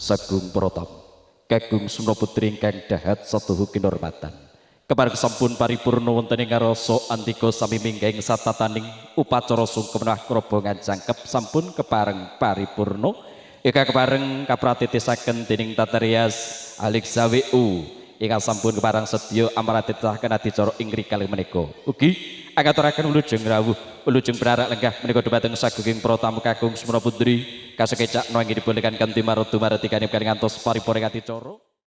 Sagung para tamu kagung sumna putri ingkang dahat satuhu kinurmatan. Kepareng sampun paripurna wonten ing ngarsa andika sami minggahing satataning upacara sungkem krabongan jangkep sampun kepareng paripurna. Ika kepareng kapratitisaken dening Tata Rias Alexa WU ingkang sampun kepareng sedya amratitisaken adicara ing rikala menika. Ugi angaturaken wilujeng rawuh, wilujeng pinarak lenggah menika dumateng sagunging para tamu kakung semana putri kasekecak nanging dipun kanthi maratu maratikanipun ngantos paripurna adicara.